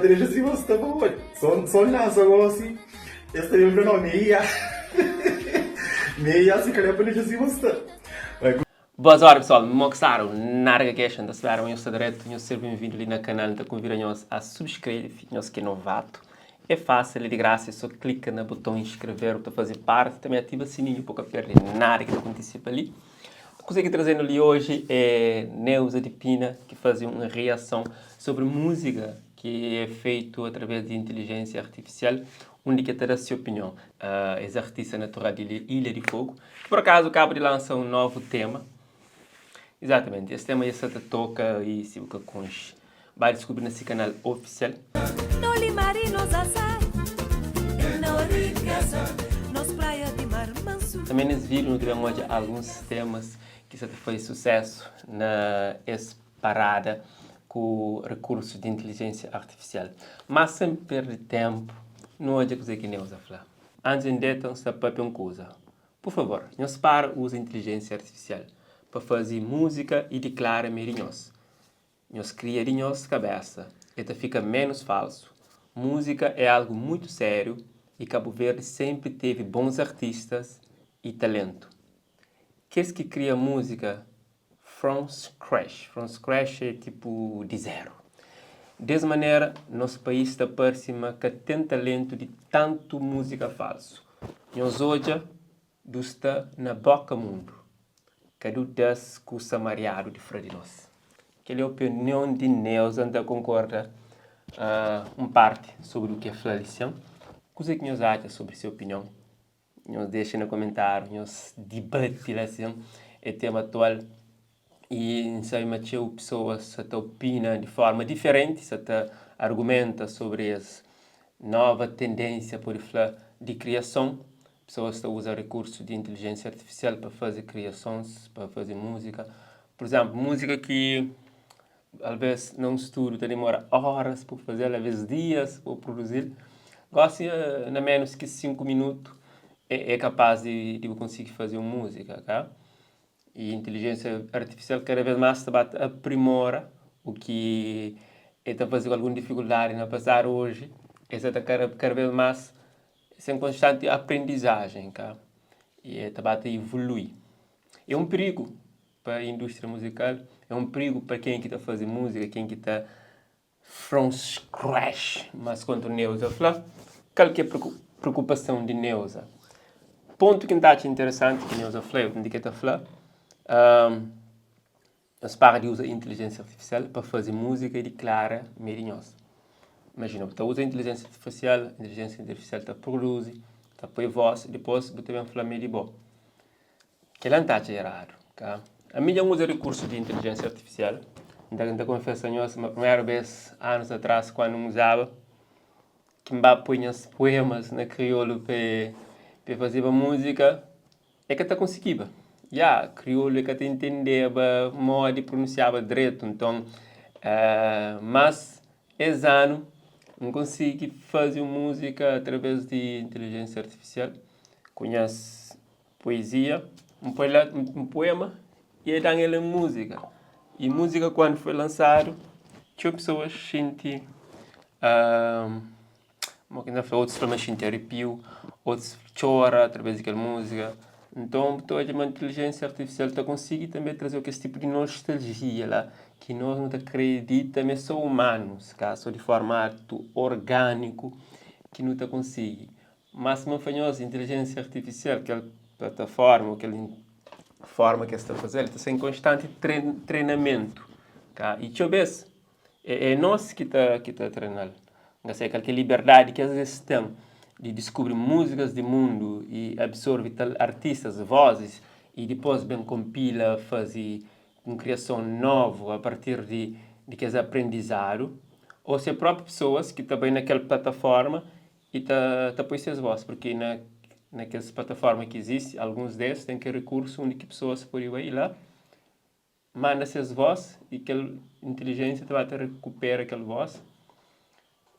ta dexa sima sta pamodi so so lansa gosi es ta ben fla no mi é IA mi é IA si kalhar pa dexa sima sta. Boas ora pessoal, mo ki sta nada ka kexa, nta spera ma nhos sta dretu, nhos ser benvindu li na kanal, nta konvida nhos a subscreve, nhos ki é novato, é fácil, é di grasa, é só klika na boton inscrever, bu ta faze parte, também ativa sininho pa ka perde nada ki ta kontise pa li. Kuze ki trazenu li oji é Neuza di Pina ki faze un reason sobri múzika ki é feitu através di inteligência artifisial, undi ki el ta da se opinion. Es artista natural di Ilha di Fogo, ki por akazu kaba di lansa un novu tema. Exatamente, es tema dja sta ta toka y si bu ka konxe, ba diskubri na se kanal ofisial. No limari nos azar No rikeza Nos praia di mar mansu. Tanbe nes vídiu nu ta ben odja alguns temas ki sta ta faze susésu na es parada ku rikursus di intilijénsia artifisial. Má sen perde ténpu, nu odja kuzê ki Neuza fla. Antis di N deta, N sta pâpia un kuza. Pur favor, nhos para uza intilijénsia artifisial pa faze múzika i diklara ma é di nhos. Nhos kria di nhos kabésa, el ta fika ménus falsu. Múzika é algu mutu sériu i Kabu Verdi sénpri tevi bons artistas i taléntu. Kes ki kria múzika from scratch, from scratch é tipu di zeru. Des manera, nos país ta parse ma ka ten talentu di tantu múzika falsu. Nhos odja du sta na boka mundu. Ka du da-s kusa mariadu di fra di nos. Kel é opinion di Neuza, N ta konkorda un parti sobri u ki el fla li sin. Kuze ki nhos atxa sobri se opinion? Nhos dexa na komentáriu, nhos dibati la sin. É tema atual y N sabe ma txeu pesoas sa ta opina di forma diferenti, sa ta argumenta sobri es nova tendénsia, pode fla, di kriason. Pesoas ta uza rikursu di intilijénsia artifisial pa faze kriasons, pa faze múzika. Pur izénplu, múzika ki Alvês na un studu ta dimora óras pa bu faze-l, alvês dias pa bu produzi-l. Gósi na ménus ki 5 minutu é kapás di bu konsigi faze un múzika, ka? I intilijénsia artifisial kada vês más ta ba ta aprimora u ki el ta faze ku algun difikuldadi na pasadu, oji el sa ta kada vês más sen konstanti aprendizajen, ka? I el ta ba ta ivolui. É un prigu Pa indústria muzikal é un prigu pa ken ki ta faze múzika, ken ki ta from scratch. Mas kontu Neuza fla, kal ki é preokupason di Neuza? Pontu ki N ta atxa interesanti ki Neuza fla, di ki el ta fla, nhos para di uza intilijénsia artifisial pa faze múzika i diklara ma é di nhos. Imajina, bu ta uza intilijénsia artifisial, intilijénsia artifisial ta produzi, ta poi vós, dipôs bu ta ben fla ma é di bo. Kel-la N ta atxa eradu, ka? Ami dja N uza rikursu di intilijénsia artifisial. N ta N ta konfesa nhos ma primeru bês, anus atras, kandu N uzaba, ki N ba poi nhas puemas na kriolu pa e pa e fazeba múzika, e ka ta konsigiba. Ya, kriolu e ka ta intendeba modi prununsiaba dretu. Nton, mas es anu N konsigi faze un múzika através di intilijénsia artifisial ku nhas Poezia, N poi la un poema y el dan el en múzika. Y múzika kuandu foi lansadu, txeu pesoas xinti mo ki N ta fla, otus fla ma xinti aripiu, otus txora através di kel múzika. Nton, bu ta odja ma intilijénsia artifisial ta konsigi tanbe traze-u kes tipu di nostaljia la ki nos nu ta kridita ma é sô umanus, ka sô di formatu orgániku ki nu ta konsigi. Má sima N fla nhos, intilijénsia artifisial, kel plataforma ô kel forma ki es ta faze-l, ta sta en konstanti trenamentu, ka? I txeu bês é nos ki ta ki ta trena-l. N ka sai kal ki é liberdadi ki es ten di diskubri múzikas di mundu i absorve tal artistas, vozis, i dipôs ben konpila, faze un kriason novu a partir di di kes aprendizadu, ô se própi pesoas ki ta bai na kel plataforma I ta ta poi ses vós, purki na na kes plataforma ki izisti, alguns des ten kel rikursu undi ki pesoas pode bai la manda ses vós i kel intilijénsia ta ba ta rekupera kel vós.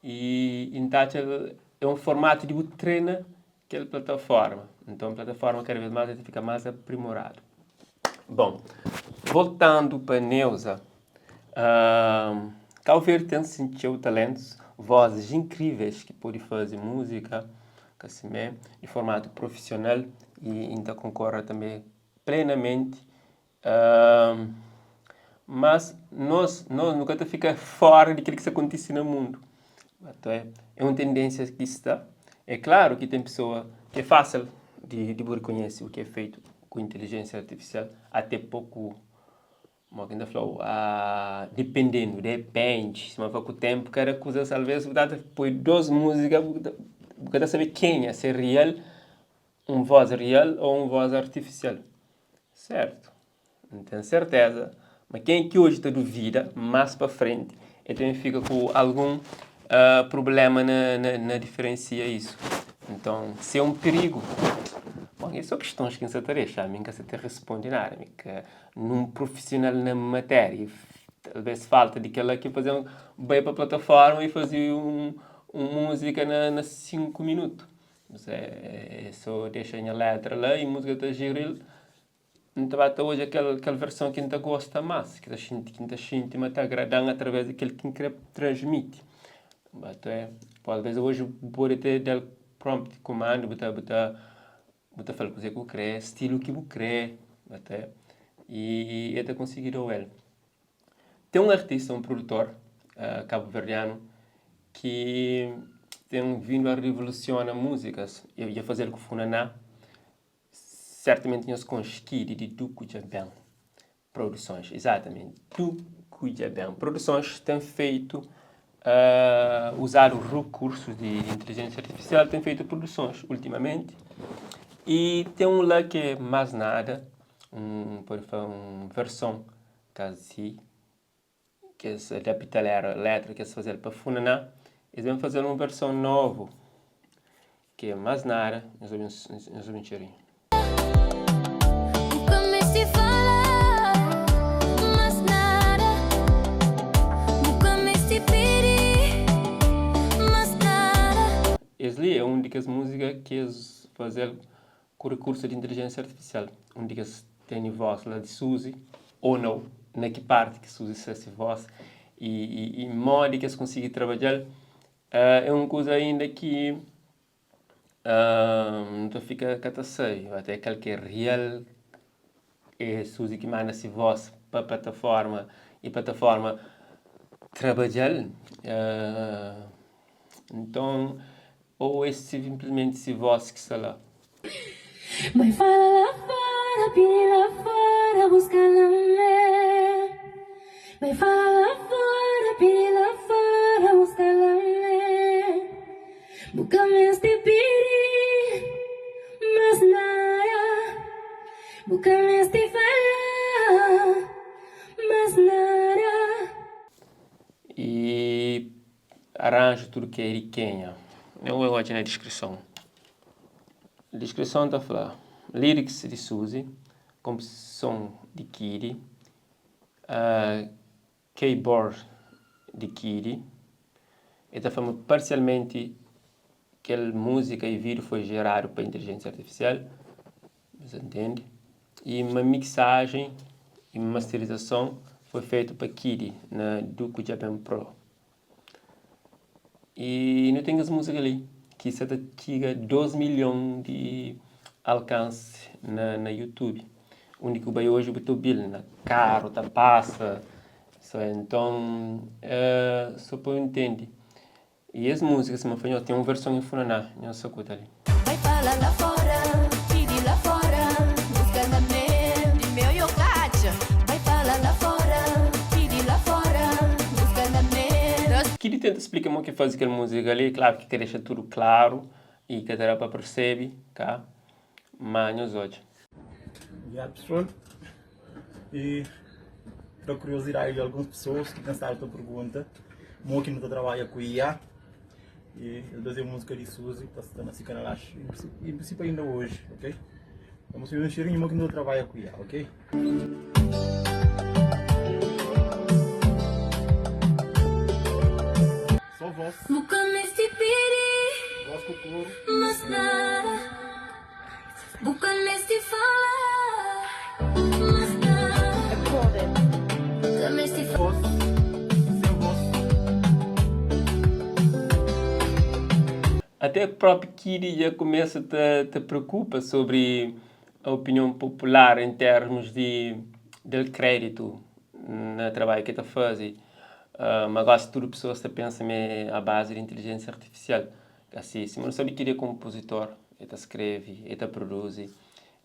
I i N ta atxa é un formatu di bu trena kel plataforma. Nton plataforma kada vês más el ta fika más aprimoradu. Bon, voltandu pa Neuza, Kabu Verdi ten sin txeu talentus. vozes inkríveis ki pode faze múzika, ka simé, di formatu profisional y N ta konkorda tanbe plenamenti. Mas nos, nos nu ka ta fika fora di kel ki sta kontise na mundu. Até é un tendénsia ki sta. É klaru ki ten pesoa ki é fásil di di bu rekonhese u ki é fetu ku intelijénsia artifisial, até poku, mo ki N ta fla-u, dipendendu, depende, sima fla ku ténpu kada kuza talvês bu ta poi dos múzika bu ta bu ka ta sabe kenha, si é real, un vós real ô un vós artifisial. Sertu. N ten serteza ma ken ki oji ta duvida, más pa frenti el ta ben fika ku algun prubléma na diferensia isu. Nton, si é un pirigu, bon, é so kistons ki N sa ta dexa, ami N ka sa ta responde nada, mi ka nun profisional na matéria. Talvês falta di kel-la ki faze-m bai pa plataforma i faze un múzika na 5 minutu. É so dexa nha letra la i múzika ta jiri-l. N ta ba ta odja kel kel verson ki N ta gosta más, ki ta xinti ki N ta xinti ma ta agrada-m através di kel ki N kre transmiti. Ba ta pô alvês oji bu pode te da-l prompt kumandu bu ta bu ta bu ta fla-l kuzê ki bu kre, stilu ki bu kre, ba ta i el ta konsigi da-u el. Ten un artista, un produtor kabuverdianu ki ten vindu a rivolusiona múzikas, el dja faze-l ku funaná. Sertamenti nhos konxe Kidy di Du Ku Dja Ben Produsons. Izatamenti, Du Ku Dja Ben Produsons ten feitu, uzadu rukursus di intelijensia artifisial, ten feitu produsons ultimamenti. I ten un la ki é más nada, un pode fla un verson kasi kes adapta-l era letra ki es faze-l pa funaná, es ben faze-l un verson novu ki é más nada. Nhos obi nhos obi un txerinhu. Bu ka meste fala más nada, bu ka meste pidi más nada. Es li é un di kes múzika ki es faze-l Ku rikursu di intelijensia artifisial, un di kes tene vós la di Suzy ou nau, na ki parti ki Suzy sta si vós i i modi ki es konsigi trabadja-l, é un kuza inda ki nu ta fika ka ta sabe, até kal ki é real, é Suzy ki manda si vós pa plataforma i plataforma trabadja-l, nton. Ou é simplismenti si voz ki sta la? Bai fala la fora, pidi la fora, buska la me. Bai fala la fora, pidi la fora, buska la me. Bu ka meste pidi mas nada, bu ka meste fala mas nada. E Aranju tudu ki é di kenha? Nhos bai odja na diskrison. Diskrison ta fla, Lyrics di Suzy, konpozison di Kidy, keyboard di Kidy. El ta fla ma parsialmenti kel múzika i vídiu foi jeradu pa intelijensia artifisial, nhos ntende? I ma miksajen i masterizason foi fetu pa Kidy na Duku Djaben Pro. I nu ten kes múzika li ki sa ta txiga 2 milhon di alkansi na YouTube. Undi ki bu bai oji bu ta obi-l na karu ta pasa. So enton so pa bu ntende. I es múzika sima fla nhos ten un verson en funaná nhos sakuta li. Bai fala la fora, pidi la fora, buska na me, di meu yo ka atxa. Bai fala la fora, pidi la fora, buska na me. Kidy tenta splika mo ki fazi kel múzika li, klaru ki ka dexa tudu klaru i ka ta da pa persebi, ka? Ma nhos odja. Ya pessoal, e pa kuriosidadi di alguns pessoas ki ten stadu ta pergunta mo ki nu ta trabadja ku IA e el traze múzika di Suzy ta sta na si kanal acho em princípio ainda hoje, ok? Vamos ver um cheirinho mo ki nu ta trabadja ku IA, ok? Só voz. Bu ka meste pidi Voz ku koru. mas nada. Bu ka meste fala mas nada. Ka meste Voz, sem voz. Até própi Kidy dja kumesa ta ta preokupa sobri opinion popular en termus di da-l kréditu na trabadju ki el ta faze. Ma gosi tudu pesoas ta pensa ma é a bazi di intilijénsia artifisial. Asi, sima nu sabe Kidy é konpuzitor, el ta skrebe, el ta produzi,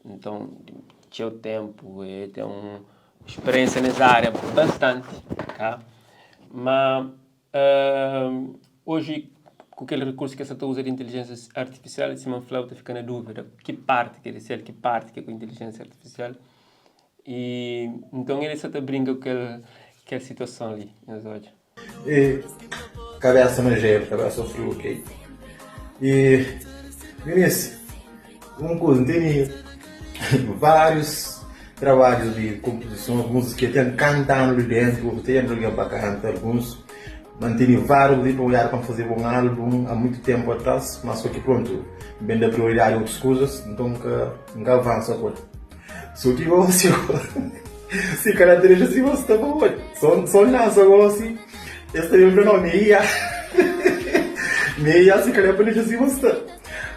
nton txeu ténpu el ten un speriénsia nes ária bastanti, ka? Ma Oji, ku kel rikursu ki es sa ta uza di intilijénsia artifisial, sima N fla-u, ta fika na dúvida ki párti ki é di sel, ki párti ki é ku intilijénsia artifisial. I nton el sa ta brinka ku kel kel situason li. Nhos odja. E kabesa na jelu, kabesa friu, ok. E Eunice, un kuza, N tene várius trabadjus di konpozison, alguns ki ten kantanu li dentu, otu ten algen pa kanta, alguns ma N tene várius li pa odjadu pa N fazeba un álbum a muitu tenpu atras, ma so ki prontu, N ben da prioridadi a otus kuzas, nton N ka N ka avansa ku el. So ki gosi, si ka na dexa si gosi ta pa odja, so N lansa gosi, es ta ben fla no, mi ia, mi ia si ka na pa dexa si gosi ta.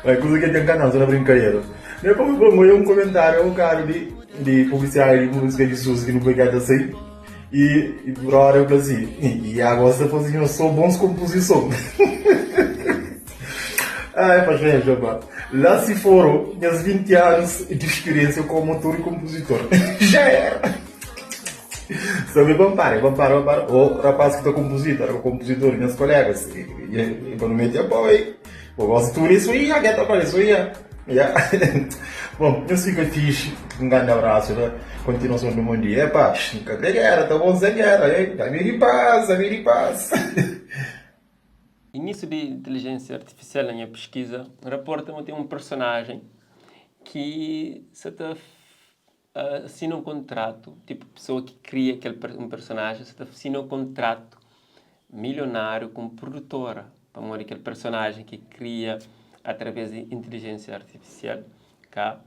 Mas kuza ki ten ka na brinkadera. Não é como eu um comentário um bocado de, de publicidade de música de SUS que não foi cá sair. E, e por hora eu falei assim, e, e agora você fazendo só bons composições. Ai, mas veja, pá. Lá se foram minhas 20 anos de experiência como autor e compositor. Já era. Sabe, vamos parar, vamos parar, vamos parar. O rapaz que está compositor, o compositor, meus colegas, e, e, e, quando mete a pau aí. Bo gosta tudo isso aí, a geta para isso aí. Yeah. Bom, nhos fika fixe. Um grande abraço, né? Continuação do bom dia. Epá, nunca tem guerra, tá bom sem guerra, hein? Amigo de paz, amigo de paz. Início di inteligência artificial na nha pesquisa raporta ma ten un personagem ki sa ta asina un kontratu, tipo pessoa ki kria kel un personagem sa ta asina un kontratu milionáriu ku un produtora pamodi kel personagem ki kria através di inteligência artifisial ka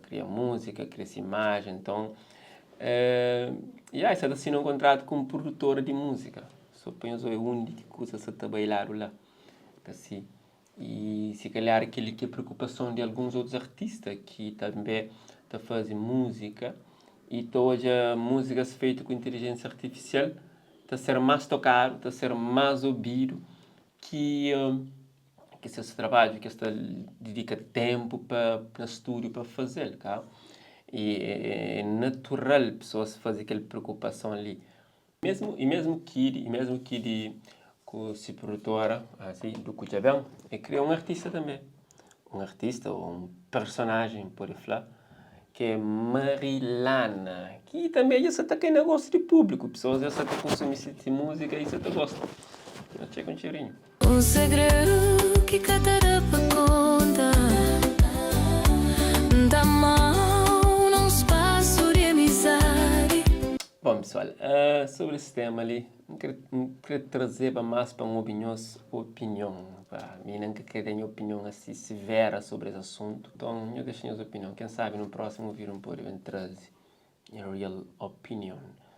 kria múzika, kria se imajen, nton ya el sa ta asina un kontratu ku un produtora di múzika so pa nhos obi undi ki kuza sa ta bai ladu la asi. I si kalhar kel-li ki é preokupason di alguns otus artista ki tanbê ta faze múzika i ta odja múzikas feitu ku intilijénsia artifisial ta ser más tokadu, ta ser más obidu ki ki ses trabadju ki es ta didika ténpu pa na stúdiu pa faze-l, ka? I é natural pesoas faze kel preokupason li. Mesmu i mesmu Kidy i mesmu Kidy ku si produtora asi du kudja ben e kria un artista tanbe un artista o un personajen pode fla ki é Marilana ki tanbe dja sa ta kai na gostu di publiku pesoas dja sa ta konsumi si musika i sa ta gosta no txeka un txerinhu. Un segredu ki ka ta da pa konta N ta amau na un spasu di amizadi. Bom pessoal, sobri es tema li, N kre N kre trazeba más pa N obi nhos opinion. Pa mi N ka kre da nha opinion asi severa sobri es asuntu. Nton, nhos dexa nhos opinion. Ken sabi nun prósimu vídiu N pode ben traze nha real opinion.